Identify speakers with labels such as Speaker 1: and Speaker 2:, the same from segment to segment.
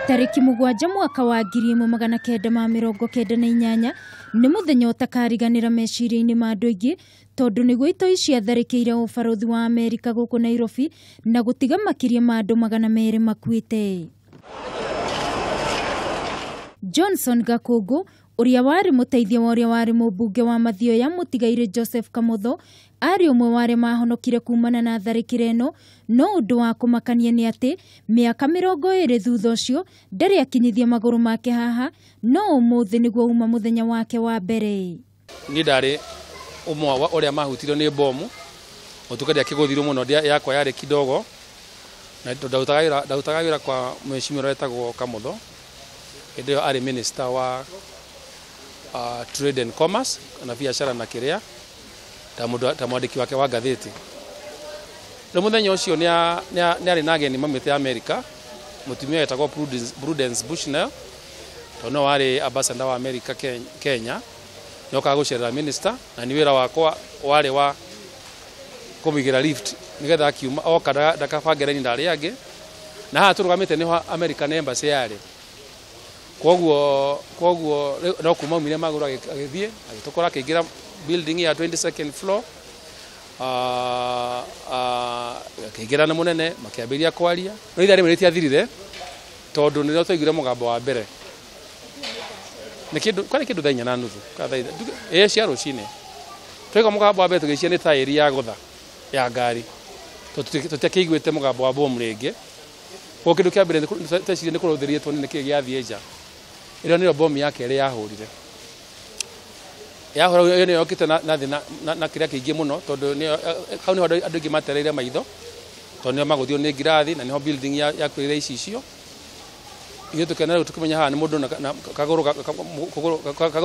Speaker 1: Tarĩki 7 mwaka wa 1998 nĩ mũthenya ũtakariganĩra meciria-inĩ ma andũ aingĩ tondũ nĩguo itoi ciatharĩkĩire ũbarũthi wa Amerika gũkũ Nairobi na gũtiga makĩria ma andũ 200 makuĩte. Johnson Gakũngũ ũrĩa warĩ mũteithia wa ũrĩa warĩ mũmbunge wa Mathioya mũtigairĩ Joseph Kamotho arĩ ũmwe wa arĩa mahonokire kumana na tharĩkĩro ĩno, no ũndũ wa kũmakania nĩ atĩ mĩaka 20 thutha ũcio ndarĩ akinyithia magũrũ make haha, no ũmũthĩ nĩguo uma mũthenya wake wa mbere.
Speaker 2: Niĩ ndarĩ ũmwe wa ũrĩa mahutirio nĩ bomu ũtuka ndĩakĩgũthirwo mũno, yakwa yarĩ kidogo na ndarutaga wĩra kwa mheshimiwa wetagwo Kamotho hĩndĩ ĩyo arĩ minister wa trade and commerce na biacara na kĩrĩa ta mwandĩki wake wa ngathĩti. Rĩu mũthenya ũcio nĩ arĩ na ageni maumĩte Amerika, mũtumia wetagwo Prudence Bushnell tondũ no warĩ ambassador wa Amerika Kenya, nĩokaga gũcerera minister, na nĩ wĩra wakwa warĩ wa kũmũigĩra lift nĩgetha akiuma oka ndakabange raini na arĩa angĩ, na haha tũrũgamĩte nĩho American Embassy yarĩ. Koguo no kuma aumire magũrũ agĩthiĩ agĩtũkora akĩingĩra building ya 22nd floor, akĩingĩra na mũnene makĩambĩrĩria kwaria, no ithaa rĩmwe rĩtiathirire tondũ nĩrĩo twaiguire mũgambo wa mbere nĩ kĩndũ kwarĩ kĩndũ thaa 4:30 kana thaa cia rũcinĩ. Twaigua mũgambo wa mbere tũgĩciria nĩ taĩri ya gũtha ya ngari, tũtiakĩiguĩte mũgambo wa bomu rĩngĩ. Koguo kĩndũ kĩa mbere tweciria nĩ kũrũthĩria tuone nĩkĩĩ gĩathiĩ nja. Ĩyo nĩyo bomu ya kerĩ yahũrire. Yahũra ĩyo nĩyo yokĩte na thĩ na kĩrĩa kĩingĩ mũno tondũ hau nĩho andũ aingĩ matereire maitho tondũ nĩho magũthirwo nĩ ngirathi na nĩho building yakuĩrĩire icicio. Ithuĩ tũkĩona rĩu tũkĩmenya haha nĩ mũndũ na kagũrũ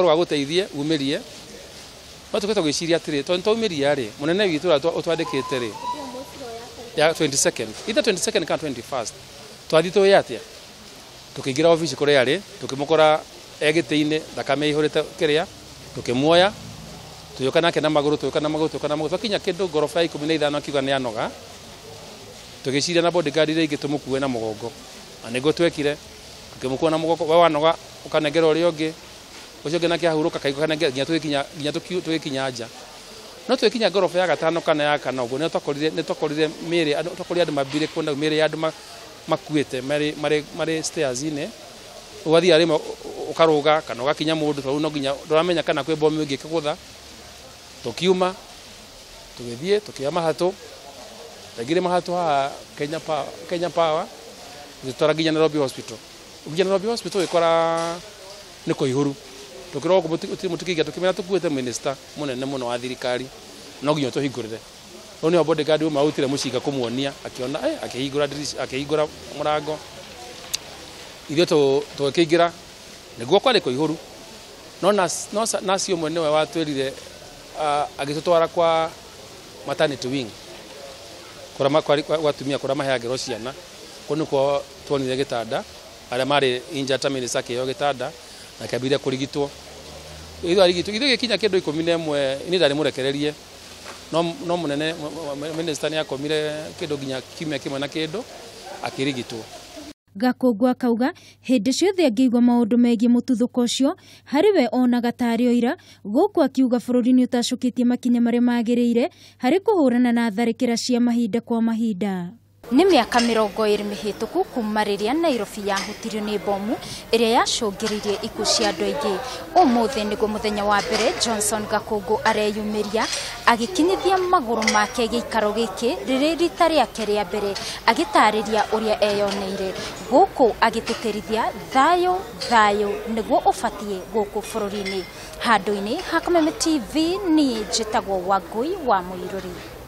Speaker 2: gagũteithie umĩrie. No tũkoretwo tũgĩciria atĩrĩ, tondũ twaumĩria rĩ, mũnene witũ ũrĩa ũtwandĩkĩte rĩ ya 22nd, either 22nd kana 21st, twathiĩ tũĩ atĩa? Tũkĩingĩra obici kũrĩa arĩ, tũkĩmũkora e gĩtĩ-inĩ, thakame ĩihũrĩte kĩrĩa, tũkĩmuoya, tũgĩũka nake na magũrũ, tũgĩũka na magũrũ, tũgĩũka na magũrũ, twakinya kĩndũ ngoroba ya 15 akiuga nĩ anoga, tũgĩciria na bodyguard iria ingĩ tũmũkue na mũgongo, na nĩguo twekire, tũkĩmũkua na mũgongo, we wanoga ũkanengera ũrĩa ũngĩ, ũcio ũngĩ nake ahurũka kaigua kanengera nginya tũgĩkinya nja. No tũgĩkinya ngoroba ya 5 kana ya 4 ũguo nĩ twakorire mĩĩrĩ, twakorire andũ mambire kuona mĩĩrĩ ya andũ makuĩte marĩ stairs-inĩ, ũgathiĩ rĩmwe ũkarũga kana ũgakinya mũndũ tondũ no nginya ndũramenya kana kwĩ bomu ĩngĩ ĩkĩgũtha. Tũkiuma tũgĩthiĩ tũkĩoya mahatũ, twaingĩrire mahatũ haha Kenya Power, Kenya Power tũgĩtwara nginya Nairobi Hospital. Nginya Nairobi Hospital ũgĩkora nĩ kũihũru, tũkĩrwo gũkũ mũtikĩingĩra, tũkĩmenya tũkuĩte minister mũnene mũno wa thirikari no nginya tũhingũrĩre. Rĩu nĩho bodyguard ũmwe arutire mũcinga kũmuonia, akĩona akĩhingũra dirisha, akĩhingũra mũrango, ithuĩ tũgĩkĩingĩra nĩguo kwarĩ kũihũru, no nurse ũmwe nĩwe watwĩrire, agĩtũtwara kwa maternity wing kũrĩa kwa atumia kũrĩa maheagĩrwo ciana, kũu nĩkuo tuonire gĩtanda, arĩa marĩ injured ta minister akĩheo gĩtanda na akĩambĩrĩria kũrigitwo. Ithuĩ arigitwo, ithuĩ gĩkinya kĩndũ 11 niĩ ndarĩ mũrekererie, no mũnene minister nĩ akomire kĩndũ nginya kiumia kĩmwe na kĩndũ akĩrigitwo.
Speaker 1: Gakũngũ akauga hĩndĩ ciothe angĩigua maũndũ megiĩ mũtuthũko ũcio harĩ we onaga tarĩ ũira, gũkũ akiuga bũrũri nĩ ũtacũkĩtie makinya marĩa magĩrĩire harĩ kũhũrana na tharĩkĩra cia mahinda kwa mahinda. Nĩ mĩaka 20 mĩhĩtũku kuma rĩrĩa Nairobi yahutirio nĩ bomu ĩrĩa yacũngĩrĩirie ikuũ cia andũ aingĩ. Ũmũthĩ nĩguo mũthenya wa mbere Johnson Gakũngũ areyumĩria agĩkinyithia magũrũ make gĩikaro gĩkĩ rĩrĩ rita rĩake rĩa mbere, agĩtarĩria ũrĩa eyoneire gũkũ agĩtĩtĩrithia thayũ thayũ nĩguo ũbatiĩ gũkũ bũrũri-inĩ. Handũ-inĩ ha Kameme TV niĩ njĩtagwo Wangui wa Mũirũri.